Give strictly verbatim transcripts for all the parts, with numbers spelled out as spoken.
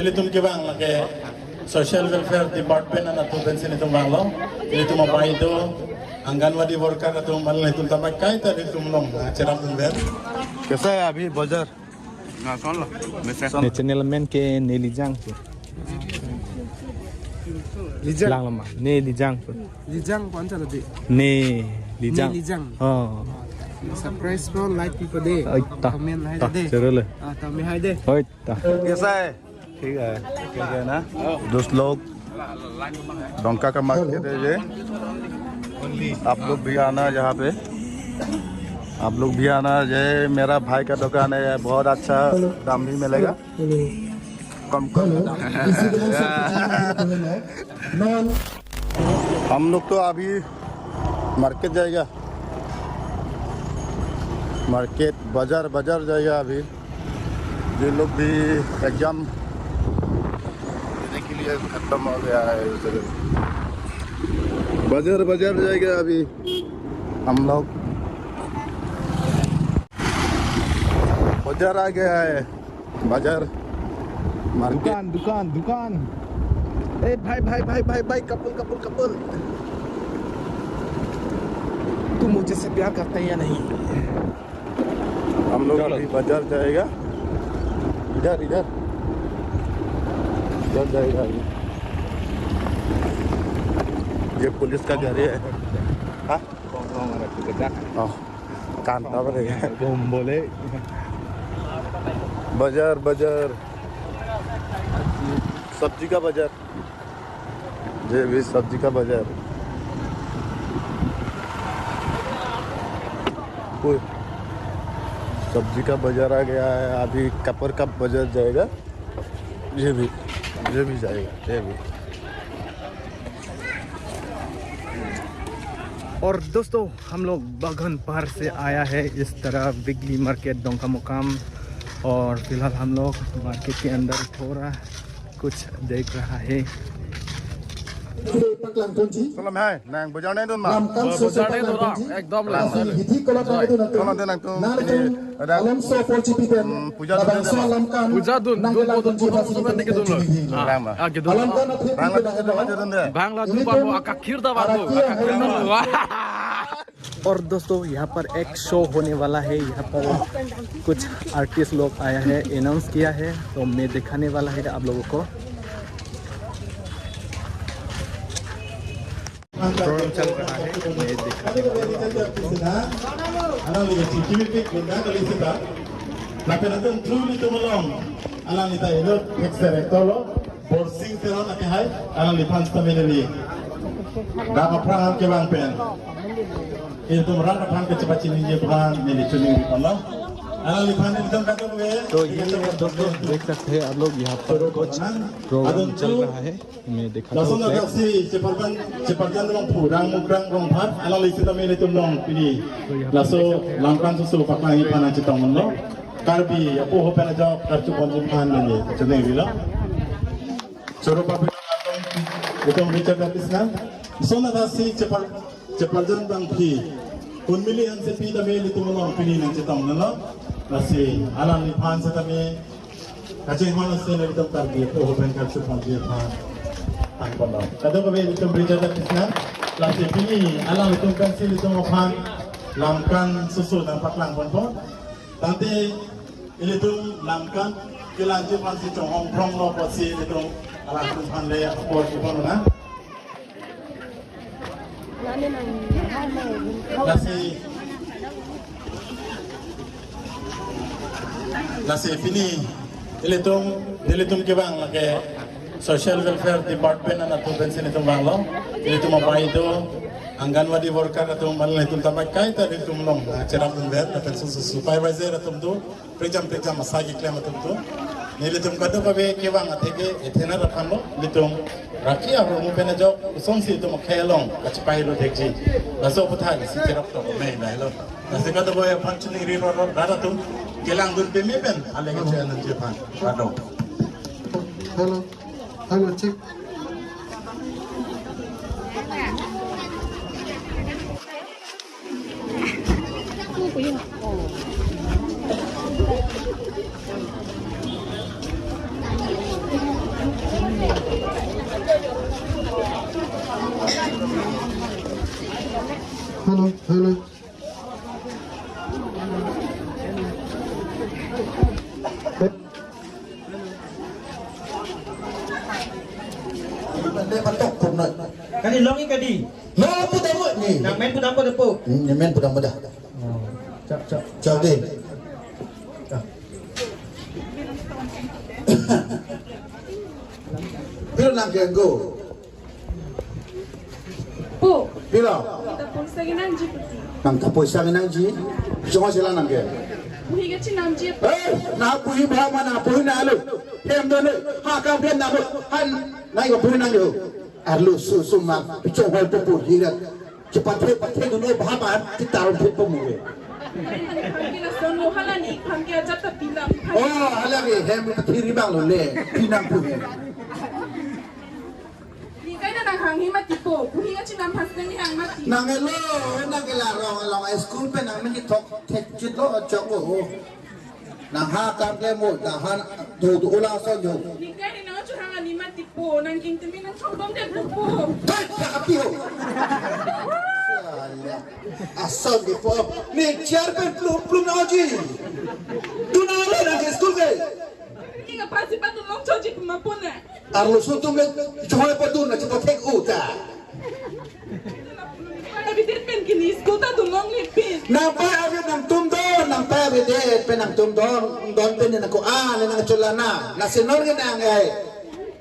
Ilitum kevang lake Social Welfare Department anatthu pensi ilitum vanglo. Ilitum abai do, Anganwadi worker atum, mane ilitum tamai kaita ilitum along cherapdunver. कैसा है अभी बाजार? Ne channel amen ke Nelijang pu. Lijang. Lang lama. Nelijang pu. Lijang pu-an chala de. Nelijang. Nelijang. Oh. Subscribe pu, like pu de. Oi, ta. Comment hai ta, de. Chorolo. Ah, ta me hai de. Oi, ta. कैसा है? ठीक है, ठीक है ना? दोस्त लोग, डोंका का मार्केट है ये। आप लोग भी आना यहाँ पे, आप लोग भी आना। ये मेरा भाई का दुकान है, बहुत अच्छा दाम भी मिलेगा, कम कम दाम। हम लोग तो अभी मार्केट जाएगा, मार्केट, बाजार, बाजार जाएगा अभी। ये लोग भी एग्जाम देने के लिए खत्म हो गया है उधर। बाजार, बाजार जाएगा अभी हम लोग। बाजार आ गया है, बाजार, मार्केट। दुकान, दुकान, दुकान। ए भाई, भाई, भाई, भाई, भाई, कपल, कपल, कपल। तुम मुझसे प्यार करते हैं या नहीं? हम लोग चलो। अभी बाजार जाएगा। इधर, इधर। इधर जाएगा अभी। ये पुलिस का गाड़ी है। हाँ? हाँ। कांता पड़ेगा। बोले। बाजार, बाजार। सब्जी का बाजार। ये भी सब्जी का बाजार। ओए, सब्जी का बाजार आ गया है। अभी कपर का बाजार जाएगा। ये भी, ये भी जाएगा, ये भी। और दोस्तों, हम लोग बागान पार से आया है इस तरह वीकली मार्केट डोंका मुकाम। और फिलहाल हम लोग मार्केट के अंदर थोड़ा कुछ देख रहा है। Paklang ponji. Salam hai, nang bojar nangdun ma? Lamkan bojar sose nangdun paklang ponji. Ekdom. Lasi lang. Hidi kolak nangdun atum. Kalau dia nangdun, nangdun ini ada, alonso polji piten. Hmm, puja dun labangso dia, Lamkan. Puja dun, nang dun, dun, dun, dun, dun, dun, dun. Lang ma? Ah, gitu. Lamkan atum. Bang la dun, dun, dun, dun. Bang la dun, bang la dun, akakhir da, bang la dun. Akakhir da, bang la dun. और दोस्तों, यहाँ पर एक शो होने वाला है। यहाँ पर कुछ आर्टिस्ट लोग आया है, अनाउंस किया है, तो मैं दिखाने वाला है आप लोगों को। प्रोग्राम चल रहा है, मैं दिखाने वाला हूँ आप लोगों को। Alang ni kachingki mipik bunda kali sita. Lapen atum truly tum along. Alang ni ta ilo fixer actor lo. Borsing Teron ake hai. Alangliphan sita mene ni. Dak aphrang kevang pen. Itum rang aphan kachepachiniji aphan neli choningri ponlo. Alangliphan itum kadokave. तो ये दोस्तों देख सकते हैं आप लोग, यहाँ पर कुछ प्रोग्राम चल रहा है। मैं दिखाता हूँ। Lason adak si cheparjan, cheparjan rong phu, rang mukrang rong phat, alangli sitame ilitum along pini. Laso Lamkan Soso paklang aphan nangchetong ponlo. Karbi apo hopen ajok karchup ponji aphan neli choningrilo. Choro papi itum Richard Baptist nang. Lason adak si chepar, cheparjan bangpi. Kunmili Hansepi tame ilitum along pini nangchetong ponlo. Lasi alangliphan sitame kachinghon ason ilitum Karbi apo hopen karchup ponji aphan tang ponlo. Kadokave ilitum Richard Baptist nang. Lasi pini alanglitum pensi ilitum aphan Lamkan Soso nangpaklang ponpo. Tangte ilitum Lamkan kelangji aphansi chonghong phronglo pusi ilitum alangtum aphan le apor kiponlo na. Lasi, lasi pini ilitum, ilitum kevang lake Social Welfare Department anatthu pensi ilitum vanglo. Ilitum abai do, Anganwadi worker atum, mane ilitum tamai kaita ilitum along cherapdunver, lapen su, su, supervisor atum do, prekjam prekjam asai keklem atum do. Nelitum kadokave kevang atheke ethenat aphanlo, ilitum raki arong pen ajok kosonsi itum akhei along kachepailo thekji. Laso aputhak si cherap tokme lailo. Lasi kadokave aphan choningri roro rat atum kelangdun peme pen ale kachepaji aphan. Kado. Hello. Hello, check. Hello, hello. Kadi long-i kadi. Lo pu damo ni. Nang men pu damo depo. Hmm, ni men pu damo dah. Oh, chap, chap. Chap deh. Chap. Pilo nangke, go. Po. Pilo. Kita poisa kenangji peti. Nang ta poisa kenangji. Cuma sila nangke. Buhi kachinamji. Eh, na buhi ba ma na buhi na lo. Hem do lo. Ha kam hem na lo. Han nai ko buhi nang lo. Arlo su su ma. Cuma hal tu buhi rat. Chepathe pathe dunlo ba ba ti taron phet po mo. Phamke lason lo, hala ni phamke ajat ta pilam. Oh, hala ke hem pathe ri bang lo le. Pinang pu he. Ni kai na nang hanghe mati po. Buhi kachinam phas ni hang mati. Nang elo, nang ke la rong long school pen nang men kethok thekchit lo chok lo. Nang ha kam klem mo, nang ha do do ula ason jo. Ni kai ni nang chehang ani mati po, nang king temi nang chong bom de po po. Kai ka api ho. Ason de po. Ni chair pen plum plum na ji. Dun na le nang ke school ke. Ni ka pasi pa tu long choji ma po ne. Arlo su atum le choi pa dun na chepathek u ta. Abi det pen kini school ta dun longle pin. Nang pa abi nangtum don, nang pa abi det pen nangtum don, don pen nang ko a le nang chulana. Na senor ke nang ai.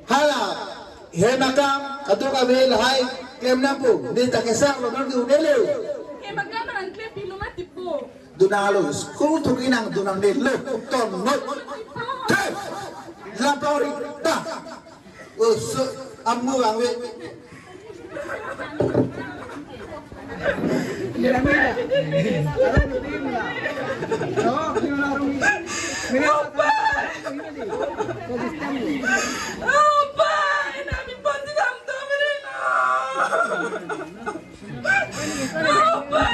Hala, he makam, kaduk ave lahai, klem nang pu, ni ta kesang lo nang di unelo. He makam nang klem pilu mati po. Dun nang lo, school tu kinang dun nang ne lo, ton no. Hey! Lampa ori, ta. Oh, so, amu ang we. Opa! Opa! Ina mi panti dam to mere na. Opa!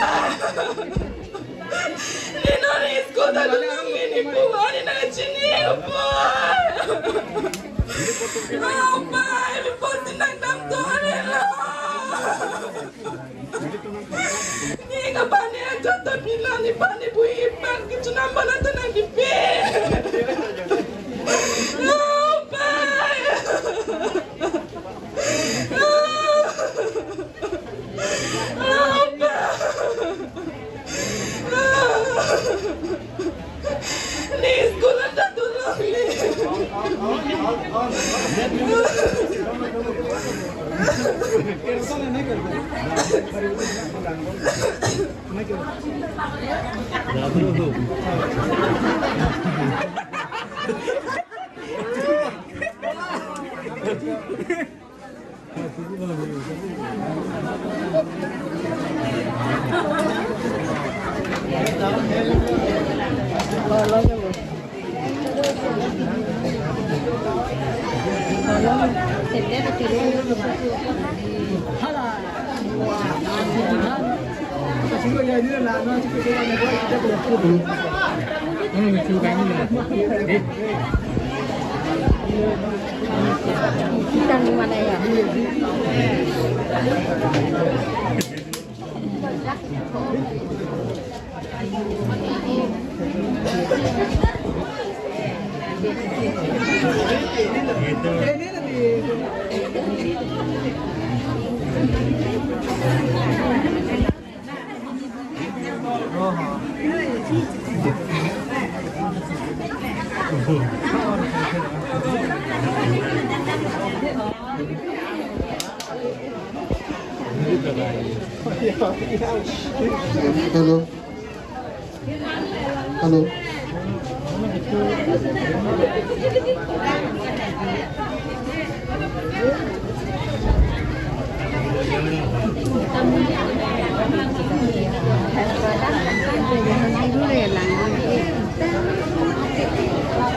Ni nori school ta dun nang ni pu ani na chini opa. Opa, ni panti nang dam to ani lo. Ni ka pani aja ta pila ni pani bui pan ke chunam bana ta nang kipi. Opa! Ni school anta dun longle. Hello. Hello.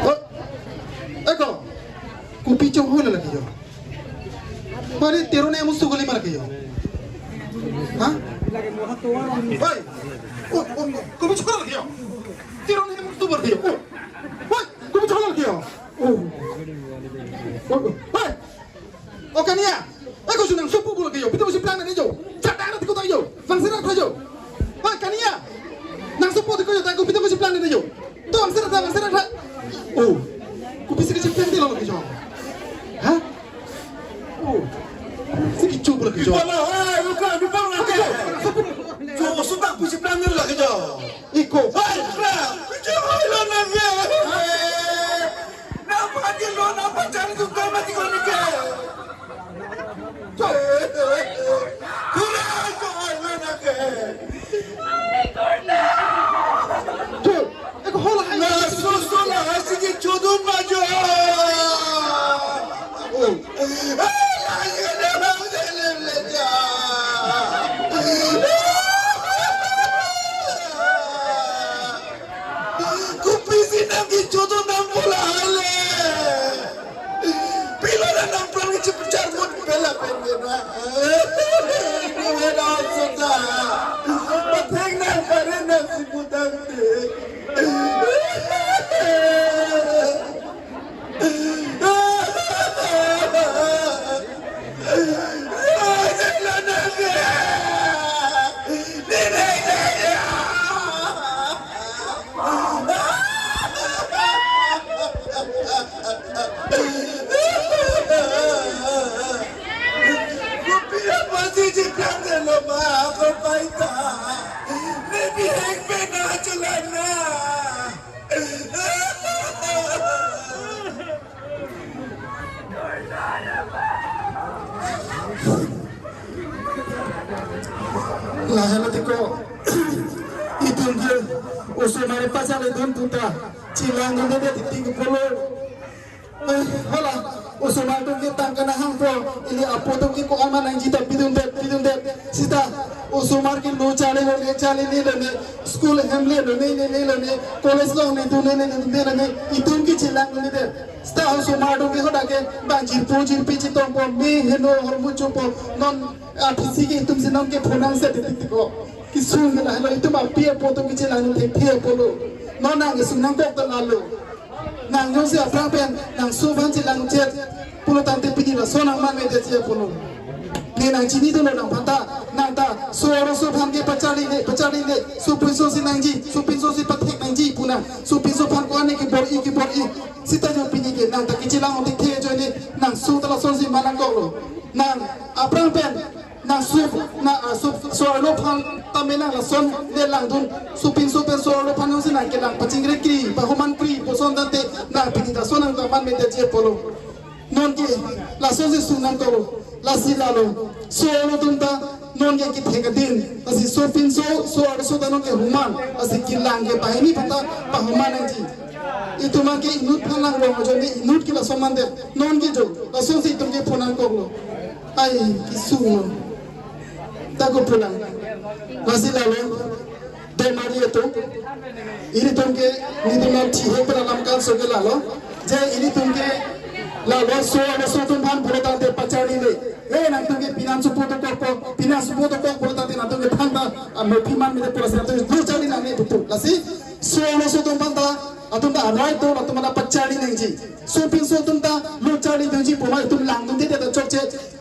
Oh, eko, kopi chonghoi lagi yo. Mari Teron amusu kali mana ke yo? Ha? Oi, oh, oh, oh, kopi chonghoi lagi yo. Teron amusu kali yo. Oh, oi, kopi chonghoi lagi yo. Oh. Hei! O kania! Eko su nangsopo pulo ke jo, pito ko chiplang nang jo. Jatang na tiko ta jo. Vangserak tha jo. Hei kania! Nangsopo tiko jo, ta ko pito ko chiplang nang jo. To vangserak tha, vangserak tha. Oh. Kopisi ke chiplang dilo ke jo. Ha? Oh. Si kecho pulo ke jo. Bipala, hei, ruka, bipala ke. Jo, sutak pu chiplang nang lake jo. Eko. Hei, ruka. Kecho hoi lo nang ke. Hei. Nang pagi lo, nang pacari tukang mati ko nike. Kurang ko lo nang ke. Tuh, eh, ko hola hai. Na susu la hasi ke chodun majo. Oh. Kopisi nang kecho do nang bola hale. Pilo na nang plang kechipchar mut pela pen ke na. Ini wena sudah. Pathek nang pare nang si putang te. Kopi apotsi chiplang delo ma, ako paita. Nebi hek pe na chulan na. Lahelo tiko. Itum ke osomar pacharlidun puta. Chilangdunde titi ke pulo. Eh, hola, osomar atum ke tangka nahangpo, ili apo atum ke ko-an ma nangji ta pidundet, pidundet. Sita, osomar ke lo charlilo, le charlilelo ne, school hem lelo ne, ne, lelo ne, college along ne, dun ne, ne, ne, ne, ne, itum ke chilangdunde. Sita osomar atum ke hadak ke, bang jirpo, jirpi chetongpo, me heno, hormu chopo, non, aphisi ke itum si non ke phonang se titi tiko. Kesung ke lahelo, itum api apo atum ke chilangdun thekthe apotlo. Non nang kesung nangkok ta lalo. Nang jongsi aphrang pen nangso aphan chelangchet pulo tangte pini laso nang manmedetji apotlo. Ne nang chinidunlo nangphan ta, nang ta so arloso aphan ke pacharlile, pacharlile, sopinso si nangji, sopinso si pathek nangji pu nang, sopinso aphan ko-an ne kebor-i, kebor-i. Sita jo pini ke nang ta kechelang ong thekthe ajoine nangso ta lasonsi manangkoklo. Nang aphrang pen nangso, na, ah, so, so arlo aphan tame nang lason le langdun, sopinso pen so arlo aphan jongsi nang kelang pachingri kri, pahoman kri, boson tangte nang pini lason nang ta manmedetji apotlo. Non ke lasonsi sung nangkoklo, lasi lalo. So arlo atum ta non ke kethek adin, lasi sopinso, so arloso ta non ke homan, lasi kelang ke banghini aphan ta pahoman nangji. Itum ke inut aphan langrong ajoine inut ke lason mandet, non ke jo, lasonsi itum ke phonangkoklo. Ai, kesung lo. Ta ko pulang. Lasi lalo. Domari atum. Ilitum ke, nelitum nangchihek pen alam kanso ke lalo. Je ilitum ke lalo so arloso atum aphan pulo tangte pacharlile. Eh, nangtum ke pini nangsopo dokokpo, pini nangsopo dokok pulo tangte nangtum ke thangta, ah, mephi manmedet pulo si nangtum lo charli nangne putu. Lasi, so arloso atum aphan ta, atum ta arai to, atum ta pacharli nangji. Sopinso atum ta lo charlidunji pu ma itum langdunde ta chokche.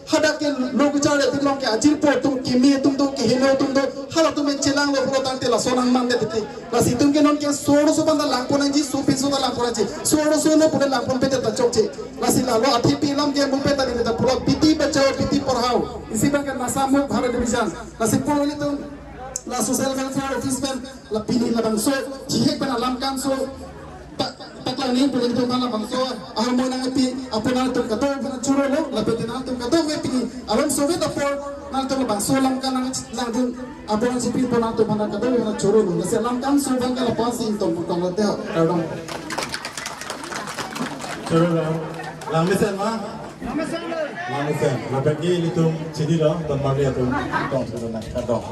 Hadak ke lo kacharli atum along ke ajirpo atum, kimi atum do, keheno atum do, halatum chelanglo pulo tangte lason nang mandet titi. Lasi itum ke non ke so arloso aphan ta langpon nangji, sopinso ta langpon nangji. So arloso lo pura langponpedet ta chokche. Lasi lalo athe pi alam ke mumpe ta neta pulo Beti Bachao Beti Padhao. Isi abang ke Nasha Mukt Bharat Abhiyan. Lasi pulo ilitum la social welfare office pen la pini labangso chihek pen alam kanso ta, ta klang ning pulin tum labangso ahormu nangpi apot nangtum kadokave chorolo, lapen nangtum kadokave pini alam sovet apor nangtum labangso alam kan nang langdun apor nangchipi apot nangtum aphan kadokave chorolo. Lasi alam kanso abang ke lapu-an si ingtong putong lote ho. Kardom. Chorolo. Langmesen ma? Langmesen. Lapen ke ilitum chinilo, Donmarli atum tong sudah nak kardom.